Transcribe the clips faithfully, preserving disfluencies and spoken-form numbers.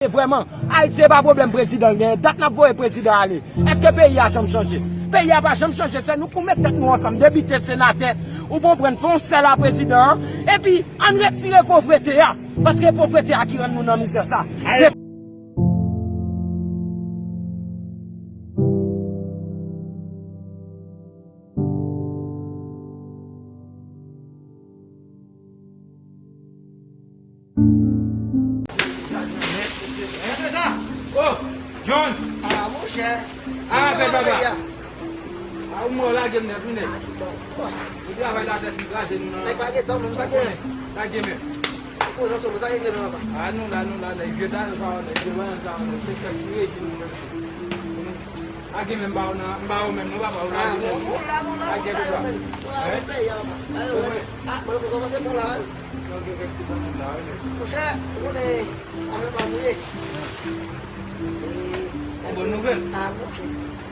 Vrèman, Ayiti se pa pwoblèm prezidan l genyen. Dat n ap voye prezidan ale. Èske peyi a janm chanje? Peyi a pa janm chanje. Se nou k pou met tèt nou ansanm, depite, senatè, ou konprann, fè yon sèl a prezidan an, epi ann retire povrete a, paske povrete a ki rann nou nan mizè sa. Gade sa! Oh! John! Ah, monchè. Ah, fè baba. Ah, ou mò lage m nèt, wi, nèg. Ou travay la tèt li kraze nou nan. Nèg pa gen tan, menm sa gen. Lage men. Poze sou sa regle men papa. Ah, nou la, nou la, nèg vye ta sa, nèg vye bayan sa, nèg se kèk ti rejim nou menm. Lage men, m ba ou nan, m ba ou menm non papa, ou lage men. Lage tout sa. Hein? Ah, mwen kòmanse bon la. Monchè, ou konnen afè pa mouye. Yon bon nouvèl. Ah, monchè.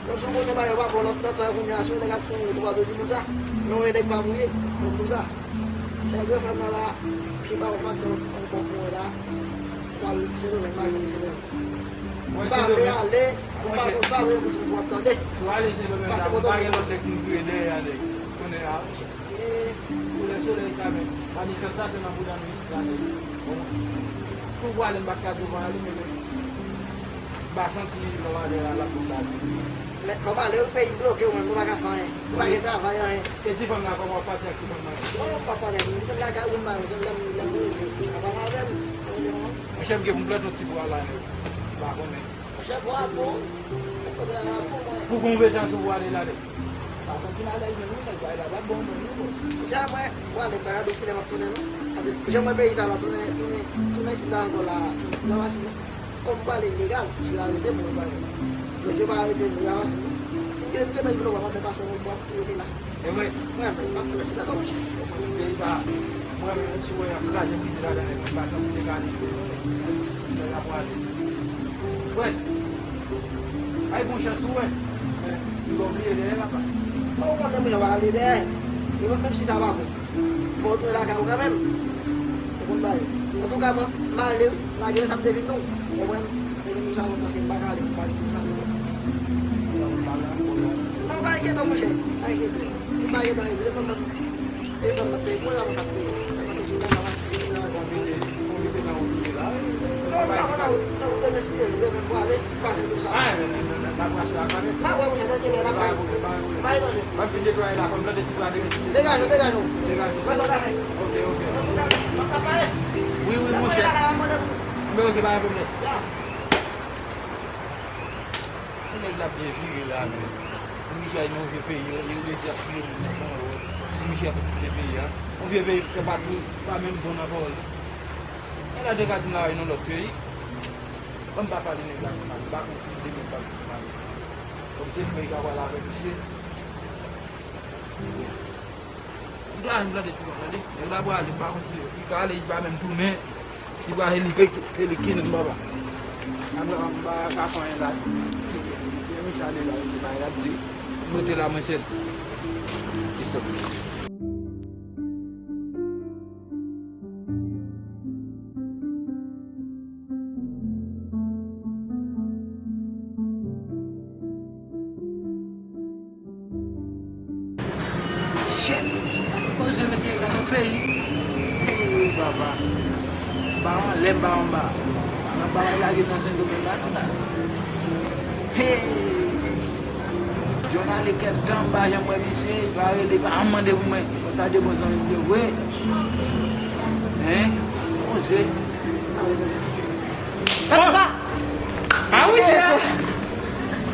Lòt jou konnen bagay yo pa bon, lòt tan, tan kounye a, si yon nèg ap fè yon twa do di moun sa, non, yon nèg pa mouye, konn pou sa. Lè gen frè m nan la, pye pa w fak nan yon bò pou mwen la, pou al Sendomeng, pa jwenn Sendomeng. M pa vle ale, pou m pa konn sa, vle pou w ap tande. Pou ale Sendomeng la, pa gen lòt nèg ki vle dèyè ale. Konnen a. E koulè solèy sa menm, manifestasyon nan bouda nou isit la nèg. Bon, tou vwale m pa t ka di w pa ale, men menm m pa santi lè w ale a l ap bon bagay. Men kòm ale, peyi bloke, ou menm, nou pa ka fè anyen. Nou pa gen travay, anyen. E ti fanm nan, kòman w ap pati ak ti fanm nan? Oh, m pa pale avè l, m te lakay ou, m pa, lè m, lè m rele, m pa pale avè l. Monchè, m gen pou m plante yon ti bwa la nèg. M pa konnen. Monchè, bwa bon. Pou konbyen tan sou pou ale la nèg? Pa santi m alèz menm wi, nèg, bagay la pa bon menm wi, bòs. Monchè, mwen, mwen ale, pa gade kilè m ap tounen non. Paske jan mwen peyi sa la, tounen, tounen, tounen isit la ankò la, nan machin non. Kòm m prale ilegal, si yo arete m, mwen prale. Men si yo pa arete m, yo avanse. Si m gen, m gentan vin anba, m ap fè pasò, mwen, mwen ap rete la. E vre? Mwen menm, m ap tounen isit la, non, monchè. Ou konn peyi sa, mwen menm, si w wè y ap kraze brize ladan, nèg, m pa santi legalite, nèg, nèg ap prale. Frè, ay bon chans ou wè. Men, ou pa bliye dèyè papa. Bon, ou konnen mwen pa ale dèyè. E mwen menm si sa pa bon. Fò w tounen lakay ou kanmenm. Ou konn bagay. Antouka, mwen, m ale, lage sa m te vin non. Ou konprann? Te vin nou sa mwen paske m pa ka ale, m pa ale pou m ale. Non, pa enkyete w, monchè. Pa enkyete w. M pa enkyete w, non, non, non. E fanm nan peye, pou la mwen ap peye. Konbite, konbite nan wout li la. Non, m pa konn nan wout, nan wout demen si Dye vle, demen m prale, pase tou sa. Ah, nan, nan, nan, nan, nan pase la kanmenm. N a wè, monchè, nan kèlè n ap pale. Pa gen pwoblèm, pa gen pwoblèm. M ap fin netwaye la, fò m plante ti bwa demen si Dye vle. Degaj ou, degaj ou. Degaj ou. Wè sa w ta fè. Ok, ok. Wi, wi, monchè. Men ok, pa gen pwoblèm. Yon nèg la byen vire la, men. Pou misye al nan yon vye peyi, yo, yo, yo di ap touye moun nan, bon, yo, pou misye ap kite peyi a. Yon vye peyi ki pa tou, pa menm bon nan pawòl li. Nèg la te ka di m la, nan lòt peyi. Ban m pa pale nèg la, m pa konn si li te gen pa konn pale. Kòm se frè li ka pale avèk misye. M ta al plante ti bwa, tande. Nèg la prale, m pa konn si li ka ale, li pa menm tounen. Ti bwa, e li, e li ki nan baba. Apre, m pa ka fè anyen la. Misye ale la, misye pa la di. M rete la, mwen sèl. Ki sòt. Shit! Poze mesye, gade yon peyi. Hey, papa. M pa anlè, m pa anba. Nan bagay lage nan Sendomeng la, nou la. Hey! John ale kèk tan, m pa janm wè misye, li pa rele, pa janm mande pou mwen. Konsa de bon zanmi m te vre. Hein? Poze. Gade sa! Ah wi, chè!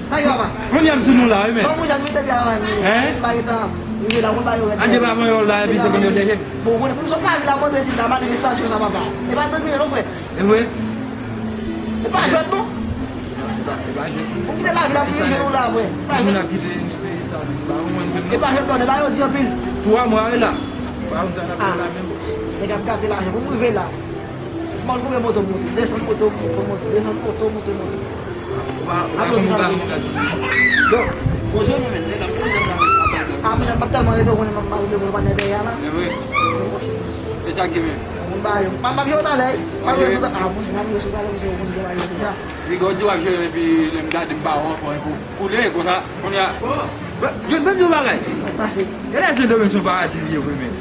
Sa ki papa? Kounye a m sou nou la, wi, men. Bon, kounye a m te gen avan, hein? M pa gen tan. Rive la, moun pa yo rete. An depi avan yo la, epi se moun yo chèche. Bon, konnen pou nou sot lavi la, monte isit la, manifestasyon sa, papa. E pa tan kriye, non, frè. E vre? E pa jwèt, non. E pa, e pa jwèt. Pou kite lavi la, pou rive nou la, frè. E pa jwèt. Moun ap kite peyi sa, nou pa konprann menm, non. E pa jwèt, non, e pa yo di anpil. Twa mwa, e la. Pa konn sa n ap fè la, menm. Nèg ap gate lajan, pou m rive la. Mwen konbyen moto m monte? Desann moto, moto, moto, desann moto, moto, moto. Ou pa, ou pa konn ou pa konn gaz. Yo, bonjou, men, men, lè n ap konn, lè n ap konn. Ah, men, m ap tèlman rete, ou konnen, m ap rive, mwen pa nan dèyè la. Men wi. Se sa k gen, men. Mwen ba yo. M ap jere w talè wi. M ap jere w talè. Ah, bon, m ap jere w talè, paske ou konn gen bagay deja. Piga w di w ap jere m, epi lè m gade m pa wè w ankò, epi w koule konsa, kounye a. Bon, gen menm yon bagay. Pase. Gade Sendomeng se yon paradi li ye vre, men.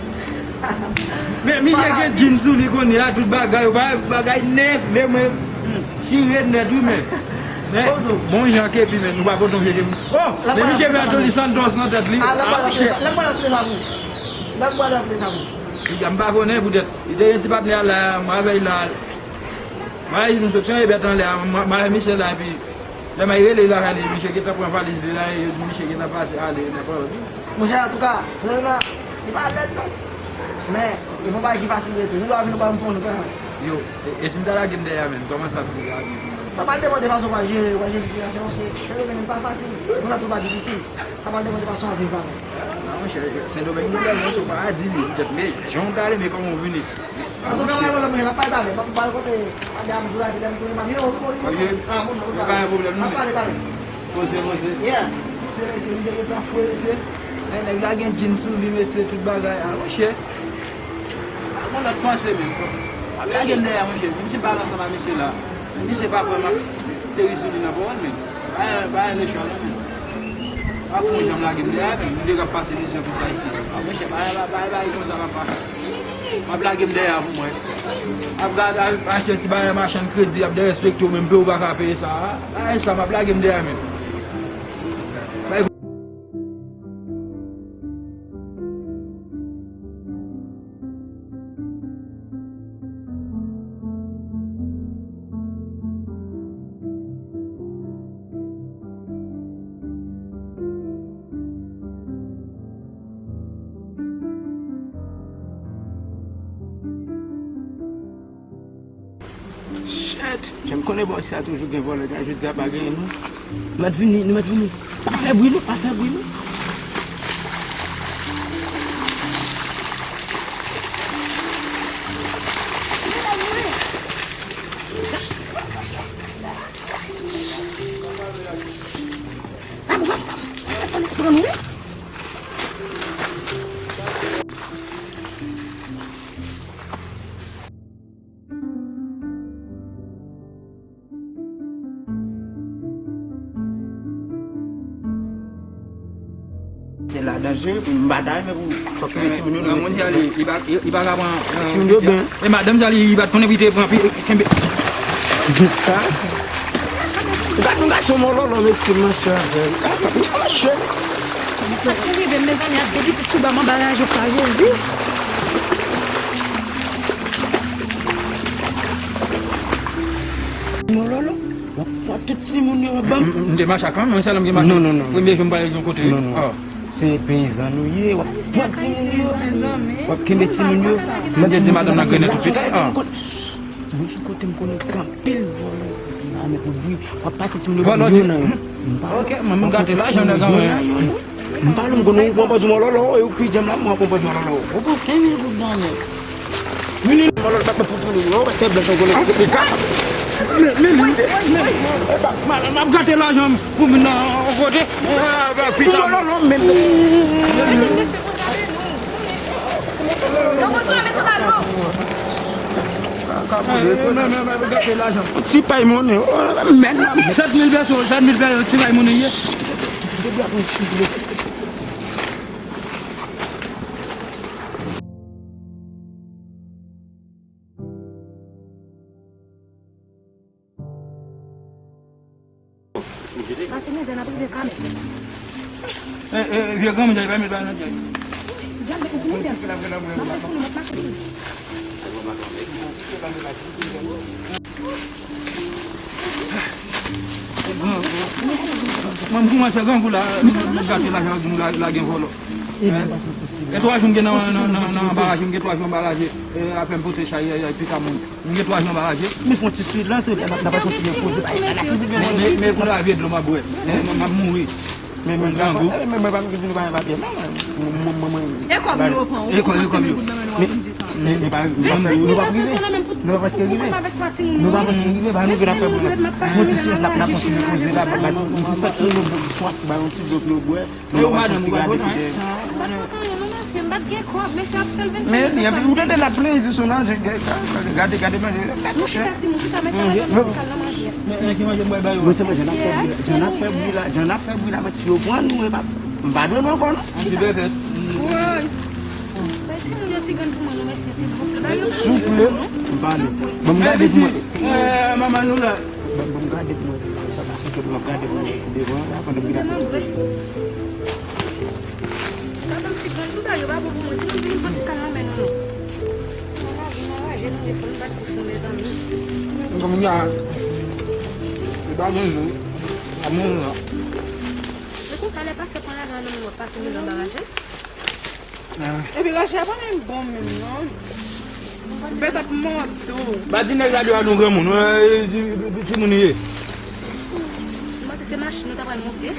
Men misye gen djin sou li kounye a, tout bagay, bagay nèf, men mwen, hmm, chire nèt wi, men. Men, bon jan kepi, men, nou pa pote yon vye kepi. Oh, men misye fè Anthony Santos nan tèt li. Ah, lè m pral achte sa pou ou. Lè m pral achte sa pou ou. Piga, m pa konnen poutèt. Li te gen ti patnè a la, m avè l la. M avè l, nou sot se yon ebèt anlè a, m avè misye la, epi lè m al rele l la, misye gentan pran valiz li la, e yo di misye gentan pati ale nan pawòl li. Monchè, antouka, sèlman, li pa lèd non. Men, e pa yon bagay ki fasil rete. Nou dwe vin nou ba m fon nou, kanmenm. Yo, e, e si m ta lage m dèyè a menm, kòman sa ap di lage m? Sa pral depann de fason w pral jere, w pral jere sitiyasyon an, paske Sendomeng pa fasil. Nou nan tou pa difisil. Sa pral depann de fason w ap viv la menm. Ah, monchè, Sendomeng gen bèl, monchè, w pa di li, poutèt, men jan w ta renmen kòman w vini. Antouka, pa gen pwoblèm, monchè, n ap pale talè. M ap pale kote, ap di a m sou la, epi lè m tounen, m ap jere w tou, wi. Ah, monchè, pa gen pwoblèm, non, men. N ap pale talè. Poze, poze. Yeah. Se, se, li te gentan fwe, mesye. Men nèg la gen djin sou li, mesye, tout bagay. Ah, monchè. Pa gen lòt panse, men. M ap lage m dèyè, monchè. Menm si m pa ansanm ak mesye la, menm si se pa frè m ap teri sou li nan pawòl, men. Pa, pa lechwa, non, men. Pa fè yon jan m lage m dèyè, men. M te ka pase misyon konsa isi. Ah, monchè, pa, pa, pa, pa, konsa, papa. M ap lage m dèyè pou mwen. M ap gade, ap achte ti bagay machann kredi, ap derespekte w menm, pou w pa ka peye sa a. Bagay sa, m ap lage m dèyè menm. Bay Shit! Jan m konnen bò sa toujou gen vòlè, men jodi a pa genyen non. Nou mèt vini, nou mèt vini. Pa fè bri non, pa fè bri non. Se la danjere pou m pa ta renmen pou fòk kenbe timoun yo. Nan moun sa li, li pa, li, li pa ka pran, timoun yo byen. E madanm sa li, li pa t konnen pou li te pran pi, kenbe. Sa? Gad yon gason mòlòlò, mesye, m mache avè l. Ah, m mache. Sa k te rive m, mezanmi, ak de pitit sou ba m anba raje sa, Jezi. Mòlòlò, w ap pran tout timoun yo, w ap ban m. M, m, m te mache ak mwen, men sèlman m gen mache. Non, non, non. Premye jou m pral yon kote. Non, non. Ah. Se peyizan nou ye, w ap pran timoun yo, w ap kenbe timoun yo. M te di madanm nan grennen tout swit, ah. Mwen ki kote m konnen gen anpil vòlè, la men pou bri. W ap pase timoun yo, vòlè, yo nan yo. Ok, mwen, mwen gate lajan nèg an, mwen. M pale, m konnen ou pran pòz mòlòlò, e ou ki djanm la, mwen pran pòz mòlòlò. Ou pran senk mil goud nan men. Vini, mòlòlò, pa fout moun, non, tèt blanch an konnen. E ka. Men, men, men, men, epa, m, m ap gate lajan m pou vin nan yon kote. Ah, ba, pita. Mòlòlò, men. Yo bezwen men sandal nou. Ti pay monnen, oh, men, men. Sèt mil peso, sèt mil peso, ti pay monnen ye. Pase mizè, n ap rive kanmenm. Eh, eh, vye granmoun sa, li pa met bagay nan tèt. Djab, ou konnen dèm. M ap fè sou li, m ap mache sou li. Mwen, m koumanse grangou la, m gate lajan ak moun la, la gen vòlò. E twa jou m gen nan, nan, nan, nan anbaraje, m gen twa jou anbaraje, e, apre m pote chay, e, e, pika moun. M gen twa jou anbaraje. Men fon ti sweet la, tout, n ap, n ap kontinye poze. Men, men, men pou lavi dlo m ap bwè. Men, m ap mouri. Men, men, men, men, men, pa m gen vini pa papye, non, mwen, mwen, mwen, mwen. E kòb nou yo pran, ou pran senk mil goud nan men nou, w ap vin di sa. Men, men, pa, nou p ap rive. Nou pa prèske rive. Nou pa prèske rive, pa nou vin ap fè pwoblèm. Fon ti sweet, n ap, n ap kontinye poze la, ba, ba, nou, nou, nou, nou, ba, yon ti dlo pou nou bwè. E ou madanm ou pa kontan, en? M pa t kontan, non, mesye, m pa t Gen kòb, mesye ap sèl vennsenk. Men, epi ou tande l ap plenyen sou nan, gade, gade manje. Nou chita, timoun, chita, mesye, manje, nou pral nan manje. Men, men ki manje mwen ba yo? Mwen se manje, n ap fè bri, jan n ap fè bri la, jan n ap fè bri la, mwen, si yo pran nou, e pa, m pa dwe nou ankò, non. An ti bèbèt. Woy. Bay timoun yo ti grenn pou mwen, non, mesye, silvouplè. Ba yo. Souple, m pale. Bon, m gade pou mwen. Eh, manman nou la. Bon, bon, m gade pou mwen. Sa pa sou ke m ap gade pou mwen devan la, pandan m vin ap. Gade yon ti grenn pou ba yo, ba bon pou mwen. Timoun vin pran ti kal nan men nou, non. Mwen pa vin anraje, non, e fò n bat bouch nou, mezanmi. Kòm la, e pa gen jou, a moun la. Men konsa, lè pastè pran lajan nan men w, ap pase mizè anba raje. Epi raje a pa menm bon menm, non. Bèt ap mòde w. Pa di nèg la di a nou granmoun, eh, ti, ti, timoun li ye. M panse se machin nou ta pral monte.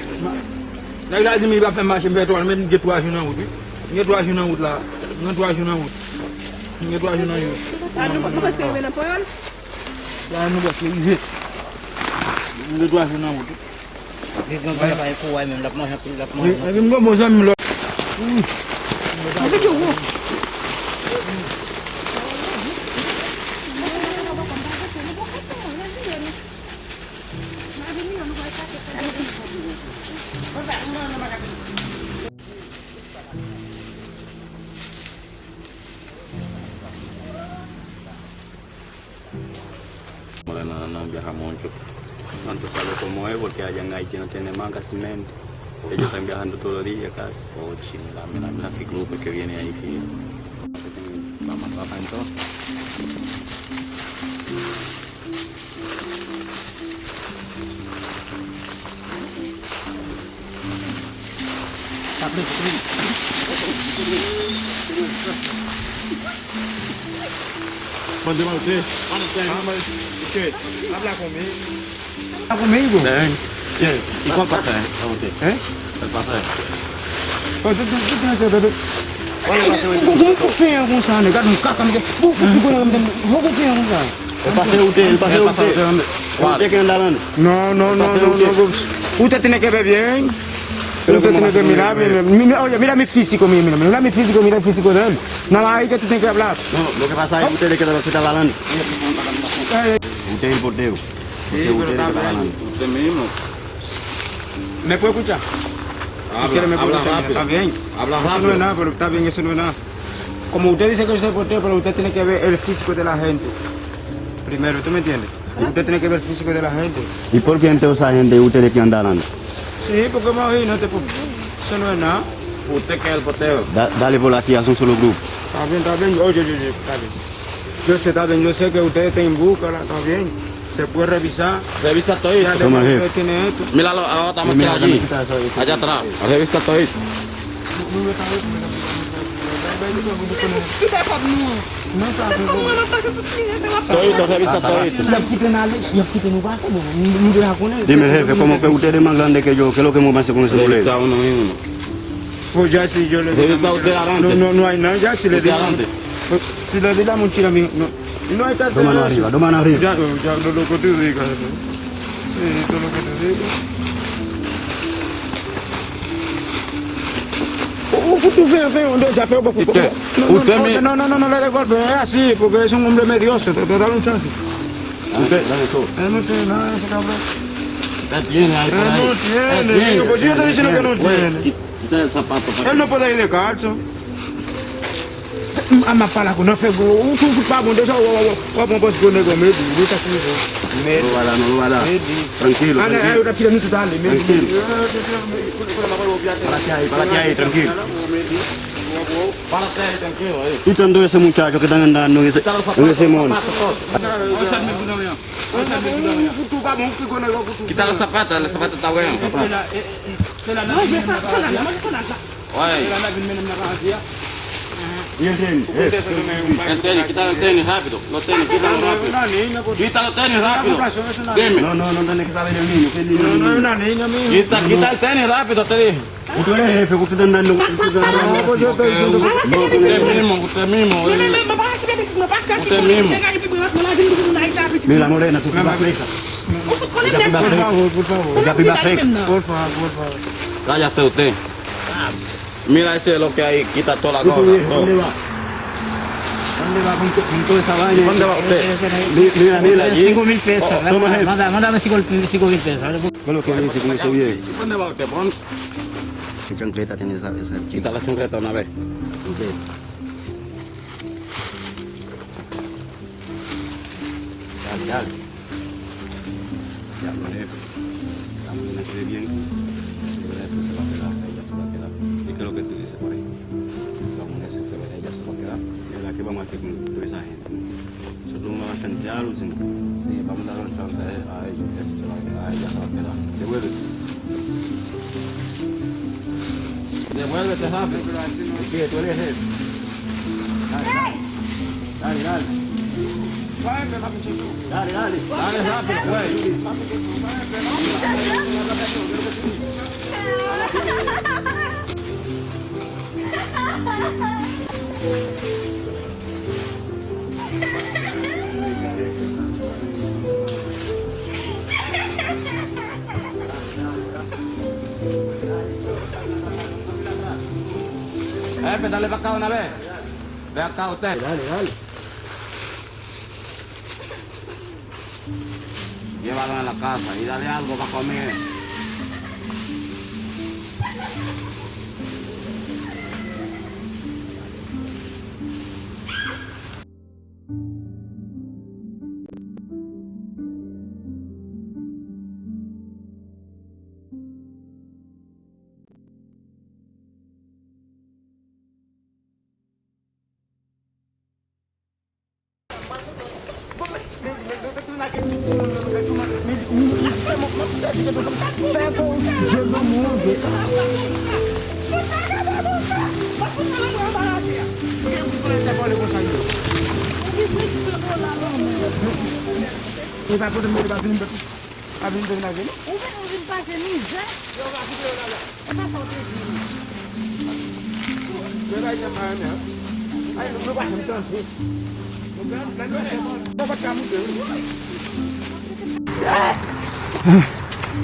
Nèg la di m li pa fè m mache, m fè twa, men m gen twa jou nan wout, wi. M gen twa jou nan wout la. M gen twa jou nan wout. M gen twa jou nan wout. A nou, nou panse rive nan Pòyòl? La nou prèske rive. M gen twa jou nan wout, wi. Gen granmoun pa gen kouray menm, l ap manje anpil, l ap manje anpil. Epi m gen bon zanmi m lòt. Wi. Mwen te di w. Mula na, na biyaha moncho. Santo sabe cómo es porque allá en Haití no tiene manga, cemento. Ellos están viajando todos los días casi. Oye, mira, mira, mira qué grupo que viene ahí, fíjate. Vamos a trabajar entonces. Cuando usted, usted habla conmigo. Habla conmigo. Ven. ¿Y cuál pasa, eh? ¿Eh? ¿Cuál pasa, eh? Ou konn fè an konsa, nèg, gad yon kaka, nèg. Ou konn fè an konsa. El pase usted, el pase usted. Usted que anda hablando. No, no, no, no, no. Usted tiene que ver bien. Usted tiene que mirar bien. Mira, oye, mira mi físico, mira, mira, mira mi físico, mira el físico de él. Nada más ahí que tú tienes que hablar. No, lo que pasa es que usted le queda al hospital adelante. Usted es el portero. Sí, pero está bien, usted mismo. ¿Me puede escuchar? Habla, habla rápido. Está bien. Habla rápido. Eso no es nada, pero está bien, eso no es nada. Como usted dice que es el portero, pero usted tiene que ver el físico de la gente. Primero, ¿tú me entiendes? Usted tiene que ver el físico de la gente. ¿Y por qué entonces esa gente ustedes que andan hablando? Sí, porque imagínate, pues, eso no es nada. Usted que es el portero. Da- dale por aquí, haz un solo grupo. Está bien, está bien. Oye, oye, oye, está bien. Yo sé, está bien, yo sé que ustedes tienen búsqueda, está bien. Se puede revisar. Revisa todo eso. Toma, jefe. Míralo, ahora estamos aquí, allí. Allá atrás. Revisa todo eso. Kite kòb nou an. Kite kòb mwen, mwen pase tout li, se w ap fè. Todito, revisa todito. Y ap kite n ale, y ap kite nou pase, bon, nou, nou deja konnen. Dime, jefe, ¿cómo que ustedes más grandes que yo? ¿Qué es lo que más se conoce por él? Revisa uno mismo. Pues ya si yo le digo, no, no, no hay nada, ya si le digo, si le di la mochila, mi, no, no hay cartera. Dos manos arriba, dos manos arriba. Ya, ya, lo loco te diga, jefe. Sí, todo lo que te digo. Ou, ou fout tou fè, fè yon deja fè yon bòkò. Kite. Ou teme. Non, non, non, non, non, lè lè gòl, ben, e asi, porque es un hombre medioso, te, te dale un chance. Usted. Eh, no tiene nada ese cabrón. Usted tiene ahí por ahí. Eh, no tiene, yo, pues yo estoy diciendo que no tiene. Quita el zapato para que. Él no puede ir descalzo. A m ap pale ak ou nan fè gwo, ou tou fout pa bon deja, w ap pran pòz gwo nèg, medi, li ta sou nivo. Medi. Nou va la, nou va la. Medi. Trankil, trankil. Yo t ap kite nou tout ale, medi. Trankil. Para que ahí, para que ahí, trankil. Para que ahí, trankil, eh. Tú te andas ese muchacho que están andando en ese, en ese mono. Quita los zapatos, los zapatos está bueno. Manje sa, salad la, manje salad la. Oye. Y el tenis, eh. El tenis, quita los tenis rápido. Los tenis, quita los rápido. Quita los tenis rápido. Dime. No, no, no tiene que saber el niño, que el niño. No, no, no, niño, mijo. Quita, quita el tenis rápido, te dije. Tú eres jefe, tú estás dando. No, pues yo estoy diciendo que. Usted mismo, usted mismo. Usted mismo. Mira, morena, tú estás presa. Por favor, por favor. Por favor, por favor. Cállate usted. Mira ese lo que hay, quita toda la cosa, todo. ¿Dónde va? ¿Dónde va? ¿Con qué, con todo esa vaina? ¿Dónde va usted? Mi-, mira, mira allí. Cinco mil pesos. Oh, toma. Manda, mándame cinco, cinco mil pesos. ¿Qué es lo que dice? ¿Cómo se oye? ¿Dónde va usted? Pon- Esa chancleta tiene esa, esa. Quita la chancleta una vez. Ok. Dale, dale. Ya, no le, la mujer se ve bien. Pero eso se va a quedar, ella se va a quedar. ¿Y qué es lo que tú dices por ahí? La mujer se ve, ella se va a quedar. ¿Y ahora qué vamos a hacer con toda esa gente? Nosotros vamos a dar chance a Lucina. Sí, vamos a dar chance a, a ellos. Eso se va a quedar, ella se va a quedar. Devuelve. Devuélvete rápido. Es que tú eres jefe. Dale, dale. Dale, dale. Dale, dale. Dale rápido, güey. Eh, pues dale pa' acá una vez. Ve acá usted. Dale, dale. Llévalo a la casa y dale algo para comer. Ou vin, ou vin pase mizè. E pa sa w te di nou.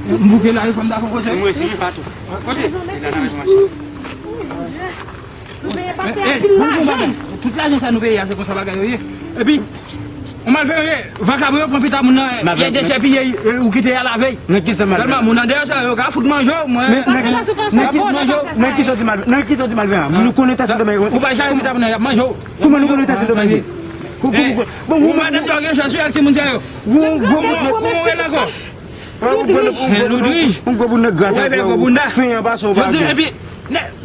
M bouke la, e fò m ta fè koze. Mwen si, Fatou. Kote? Nou peye pase anpil lajan. Tout lajan sa nou peye a, se konsa bagay yo ye. Epi, yon malveyan, vakabon yo pran pita moun nan, y a dechèpiye, ou kite y a lave. Nan ki sa malveyan? Sèlman moun andeyò sa yo ka fout manje w, mwen. Nan ki sa w di malveyan? Nan ki sa w di malveyan? Nou konnen ta se domèn. Ou pa jare pita moun nan, y ap manje w. Kouman nou konnen ta se domèn? Bon, ou madanm yo gen chans wi ak timoun sa yo. Ou, ou, ou, ou, ou, ou, Chen Loudrij. Yon gwo bounda gras. Ou wè bèl gwo bounda. Fen an pase w pa byen. Epi,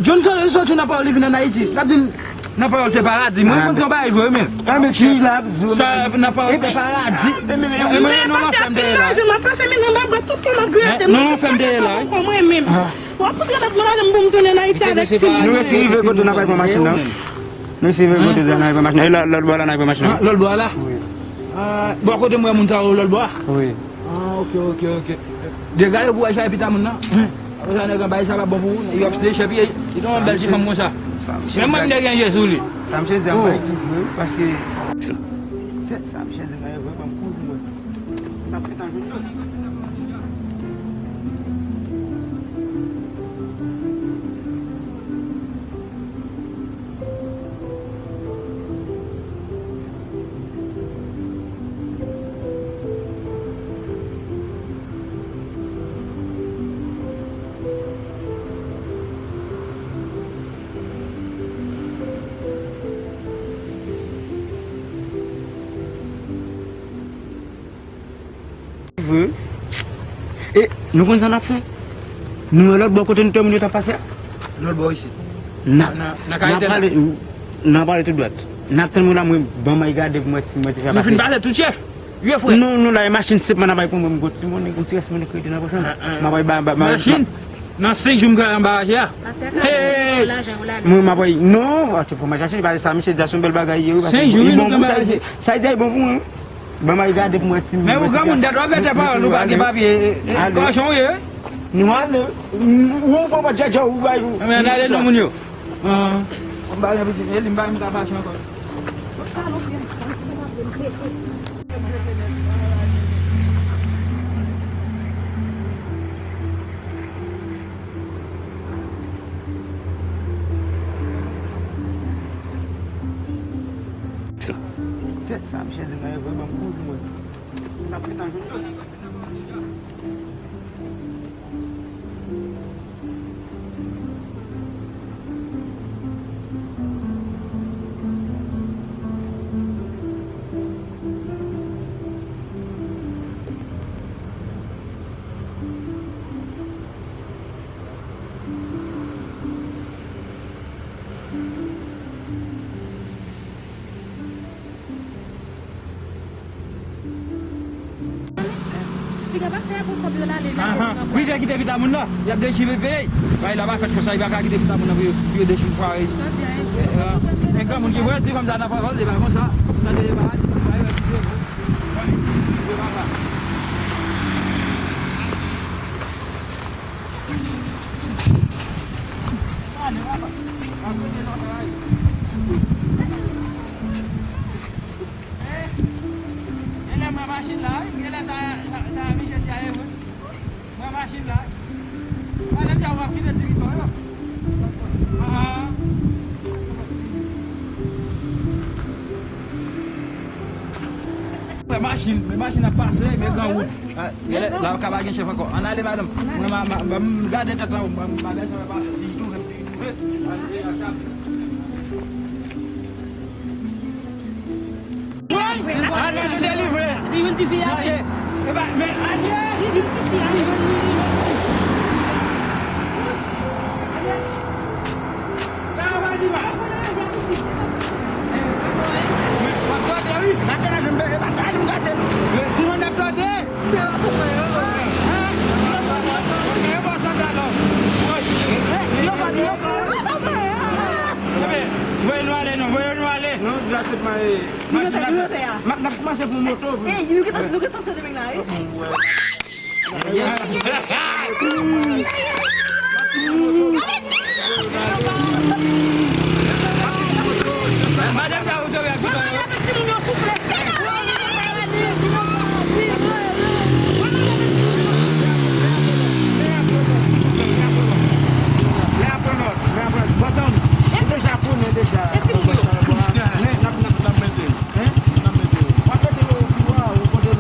Johnson soti nan Pawòl, li vin ann Ayiti. L ap di m, nan Pawòl se paradi. Mwen konn yon bagay vre, men. Sa, nan Pawòl se paradi. E mwen, non, non, fè m peye la. M ap pase men nan mabwat tout tan m ap grate. Non, non, fè m peye la. Mwen menm. W ap fout remèt mwen lajan m pou m tounen Ayiti avèk timoun. Nou resi rive kote n ap al pran machin nan. Nou resi rive kote n ap al pran machin nan. E lòt bò la n al pran machin nan. Lòt bò la? Wi. Bò kote m wè moun sa yo lòt bò a? Wi. Ah, ok, ok, ok. Dega yo pou wè chay pita moun nan. Apre sa, nèg an bay sa pa bon pou ou. Yo ap dechèpiye. Li te yon bèl ti fanm konsa. Menm mwen, m te gen je sou li. Sa misye di a bay ki vre, paske se, sa misye di a e vre, ban m kouri wè. M ap gentan jwenn yo. Vre. E nou konn sa n ap fè? Nou wè lòt bò kote nou te moun yo t ap pase a? Lòt bò isit. N ap, n ap pale, n ap pale tou dwat. N ap tann moun la, mwen ban may gade pou mwen ti, mwen ti fè pase. Nou fin pase tout chèf. Wi, frè. Non, nou la, e machin senpman n ap bay pou mwen, m gon ti monnen, gon ti rès monnen kredi nan pòch mwen. M ap bay ba, ba, ba, machin? Nan senk jou m ka anba raje a. Hey! Mwen m ap bay, non, atè pou mwen chache, pase sa, misye di a se yon bèl bagay ye, wi, pase senk jou, wi, nou ka anba raje. Sa y di a e bon pou mwen. Ban m al gade pou m wè si m... Men ou granmoun, dat w ap fè tè pawòl, ou pa gen papye. E, e, kòchon ou ye, wi. Nou ale. Ou, ou pran djadja, ou bay ou. Men ale non moun yo. An, m pa gen pitit, e li m pa gen m ka fache ankò. Sa misye di m nan e vre, ban m kouri mwen. M ap gentan jwenn yo. Piga pase pou kòb yo l ale nan. Ahan. Wi, te kite pita moun nan. Y ap dechire peyi. Bagay la pa fèt konsa, li pa ka kite pita moun nan pou yo, pou yo dechire fwa. Sa di a, e, e, e granmoun ki vre, di kòm sa nan pawòl, li pa konsa. Tande, li pa, li pa, li pa, li pa, li pa. Genlè mwen machin la, wi. Genlè sa, sa, sa misye di a ye vre. Mwen machin la. Pandan w ap kite ti piton yo. Ah. Mwen machin, mwen machin ap pase, men gran wout. Ah, genlè, la ka pa gen chèf ankò. Ann ale, madanm. Mwen, ma, ma, ma, m gade tèt la, m, m pa bezwen pase. Si tou, si tou, Woy! Ann nou delivre! Li youn ti fi a, wi. Epa, men Anie! Li youn ti fi a, wi. Travay li pa. W ap tòde, wi. Maten la, jan m bebe, pa ta janm gate l. Timoun ap tòde. Voye nou ale, non, voye nou ale. Non, gras se mare. Nou nan tè a. M ap, n ap kòmanse pou moto, wi. Ey, nou gentan, nou gentan sou demen la, wi. Madanm sa, ou sove ak piton yo. Timoun yo souple. Men apre lòt, men apre lòt. Bon, tann, ou deja konnen deja. Men, n ap, n ap, n ap mete. Hein? N ap mete yo. W ap mete yo pi wo, ou kote l.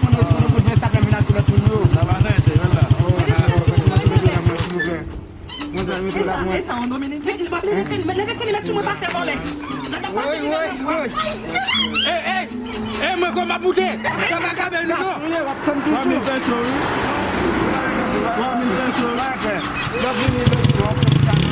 Konnen, konnen, konnen sa fè menaj pou lòt moun yo. Sa pa nan entè, men la. Oh, silvouplè. Mwen sa, mete la, mwen. E sa, e sa, yon dominiken? Leve kenny, leve kenny, mèt sou mwen, pase vòlè. Woy, woy, woy. Ey, ey, ey, mwen kò m ap moute. Sa pa gabe nou, non. Fanmi Benso, wi. Fanmi Benso. Lè w vini, Benso, w ap fè sa, non.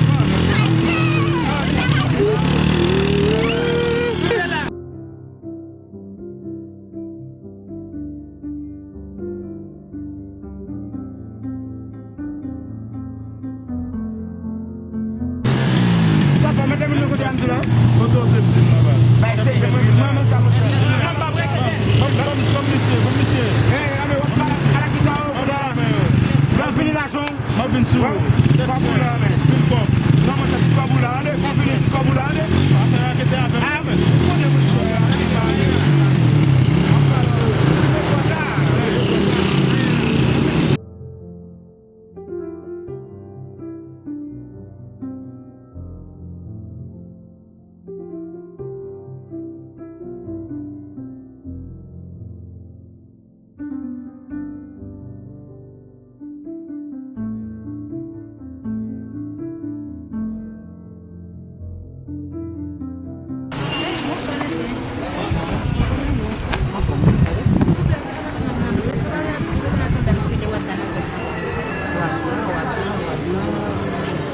Sa fè, mete moun nan kote a m di la. Kote w te di m nan, baz? Bay serye, mwen, mwen, mwen, sa, monchè. Ban m, ban m, ban m misye, ban m misye. Hey, ame, w ap pale a la ki sa, o, kote a? Lè w vini la, Jon. M ap vin sou ou. Kòb ou la, men. Vin kòb. Non, mwen, se ti kòb ou la, tande. Mwen vini, ti kòb ou la, tande. Afè a kete avè m, men.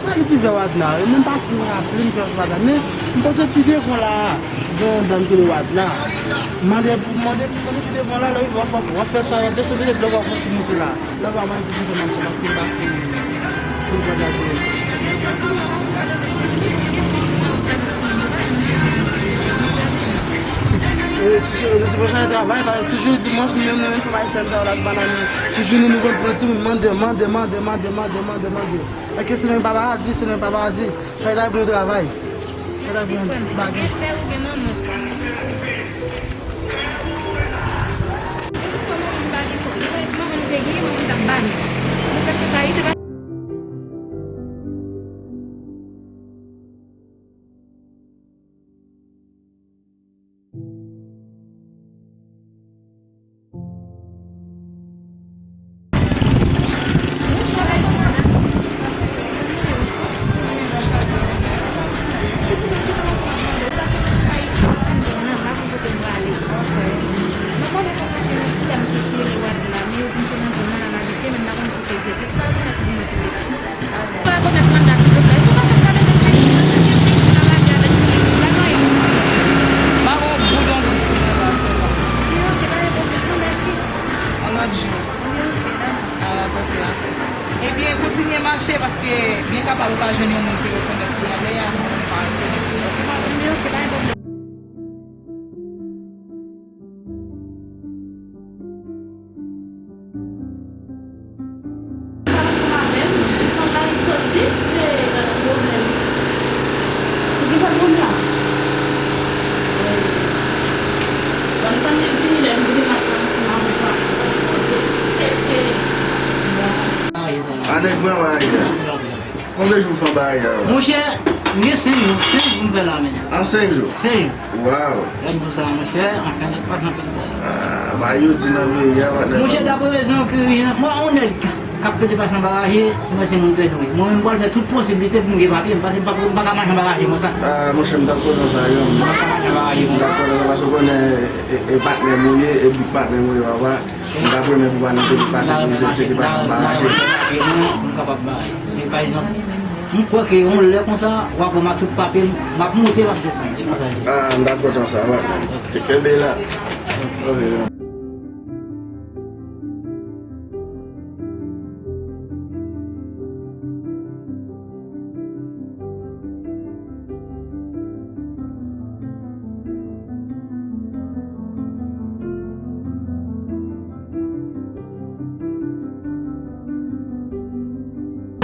Sa li plizyè Wadna, yo menm pa fin raple m ki Wadna, men m panse pi devan la a, gen yon dam ki rele Wadna. Mande, mande, mande pi devan la, lè w rive w ap fè, w ap fè sa, desann de blòk, w ap fè ti moute la. Lè w ap mande pi devan mache, paske m pa fin, fin pran la. E, toujou, nou se pwochen travay, paske toujou dimanch, nou menm, nou menm, fanm ayisyèn sa yo la, bann nou, toujou nou, nou konn pran timoun, mande, mande, mande. Paske se nan paparazzi, se nan paparazzi. Fè travay pou yo travay. Fè travay pou yo bagay. Gen sè ou gen manman. Ou konn manman m pa gen fòs. Ou konn si manman nou te gen, manman m t ap ba nou. Nou fèk se pa, se pa. Ebyen, kontinye mache, paske byen kapab ou ka jwenn yon moun ki rekonèt ou anlè a, ou pa rekonèt ou. Ok, pa gen pwoblèm. Ansanm avè m, anba li soti, se gade pwoblèm. Poukisa l konn la? Ban m tann li vini, lè m vini m ap pran ansanm avè l, pa poze. He, he. Anèk pran mari a. Konbyen jou w fè anba a? Monchè, m gen senk jou, senk jou m fè la menm. An senk jou? Senk jou. Waw. Lè m di w sa, monchè, anfen, nèg pase anpil bagay. Ah, bagay yo di nan peyi a, patnè. Monchè, daprè rezon ke, mwen, yon nèg k ap plede pase anba raje, se mwen, se moun pèdi wi. Mwen menm, m pral fè tout posiblite pou m gen papye m, paske m pa, m pa ka mache anba raje konsa. Ah, monchè, m t ap kontan sa, yo. M pa ka mache anba raje konsa. M t ap kontan sa, paske w konnen, e, e, patnè m ou ye, e big patnè m ou ye, papa. M t ap renmen pou w pa nan pete pase mizè, pete pase anba raje. Mwen, m kapab bay. Se pa egzanp, m kwè ke yon lè konsa, w ap wè m ak tout papye m, m ap monte, m ap desann. Se konsa l ye. Ah, m t ap kontan sa, w ap. Kenbe la. Ok.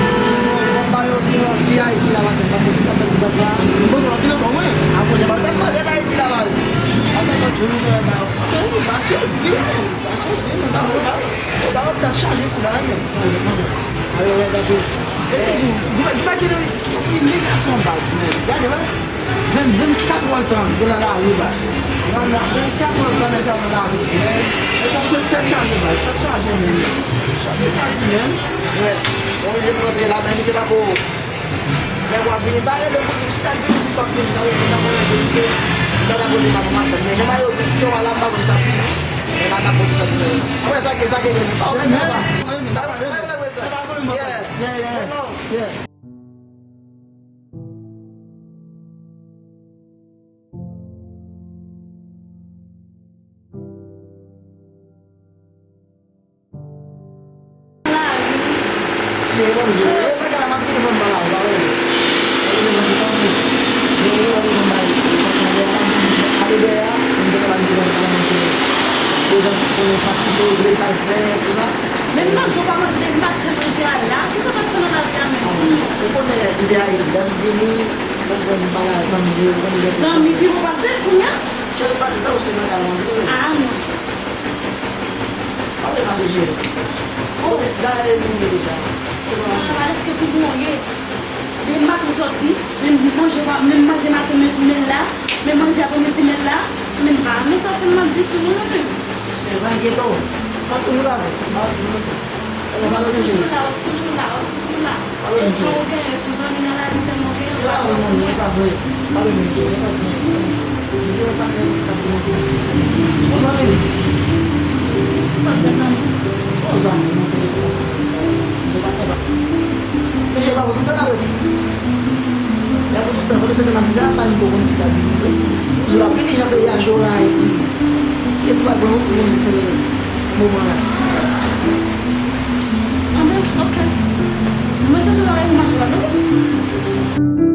Bon, ba yo di, di Ayiti la maten, pa posib, pa fè tout sa. Bon, bon, ki nan bon, wi. A, bon, se pa tèlman rèd Ayiti la, baz. Pa tèlman djou, nou fè ba yo. Ok, ba yo di, ba yo di, men ba yo, ba yo, ba yo tèt chaje, se la, men. Ayo, wè, gade. E pi, di, di, di, di, di, imigrasyon baz, men. Gade, wè. Ven, vennkat èdtan, yo nan lari, baz. Nan, nan vennkat èdtan, nèg sa yo nan lari, men. Mesye, se tèt chaje, baz. Tèt chaje, men. Chante sa di, men. Wè. Bon, li te montre la, men, misye pa ko. Chè w ap vini, pa rele m pou di m si t ap vini, si m p ap vini, sa vle di m pa konnen pou misye. M pa dakò, se pa pou m ap tann. Men, jan bagay yo di, si se w a la, m pa konn sa fini. Men, la, n ap kontinye. Apre sa, ke sa ke vini. Pa wè, men, pa. Yeah. Yeah, yeah. Yeah. Men manje w pa manje depi maten, manje a la. Kisa w t ap fè nan lari a menm? Di m non. Ou konnen m te Ayiti, lè m vini, mwen jwenn bagay zanmi yo, mwen jwenn zanmi pi bon pase kounye a? Cheri, pa di sa, ou se nan kay mwen vre. Ah, non. Pa vle pase cheri. Bon, dayè, e moun yo deja. Ah, pa deske pi bon ye. Depi maten soti, menm manje, menm manje maten, menm, menm la, menm manje apremidi, menm la, menm pa. Men sa w fè m nan ditou, non, menm. Se pa enkyete w. Mwen toujou la, vre. Mwen toujou la, toujou la, toujou la. Sa w genyen pou zanmi nan lavi sèlman w genyen, w pa gen anyen. Mesye pa pou tout tan ap rete. Y ap pou tout tan, pandan se tan n ap di sa, pa menm poko konn si l ap vini vre. Jou ap vini, jan peyi a cho la, Ayiti. Kiyès ki pral pran yon, yon ti sèl moman la? Anben, ok. Mwen se sou bagay pou mache la, non?